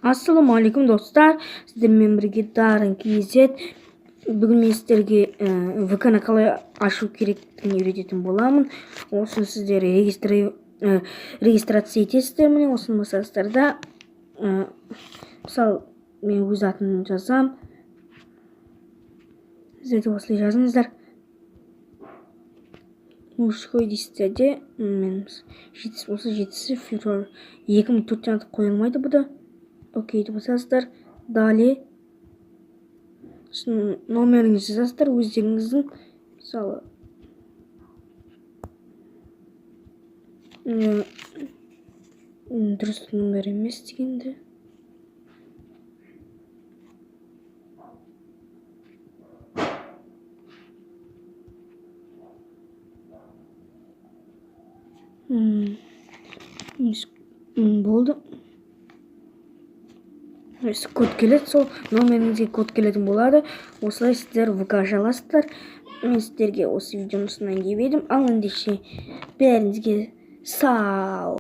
Ассалаумағалейкум, достар! Сіздермен бірге Дарын KZ. Бүгін мен сіздерге ВК-ны қалай ашу керектігін үйрететін боламын. Осыны сіздер регистрация етесіздер. Міне, осыны басасыздар да, мысалы, мен өз атымды жазам, сіздер де осылай жазыңыздар. Мужской дейсіздер де, мен жетісі болса, 7 февраль 2004 артық қойылмайды бұда. Окей деп басасыздар. Далее, сосын номеріңізді жазасыздар өздеріңіздің. Мысалы, дұрыс номер емес дегенде, болды. Код келеді, сол номеріңізге код келетін болады. Осылай сіздер ВК аша аласыздар. Мен сіздерге осы видеоны ұсынайын деп едім. Ал ендеше, бәріңізге сау.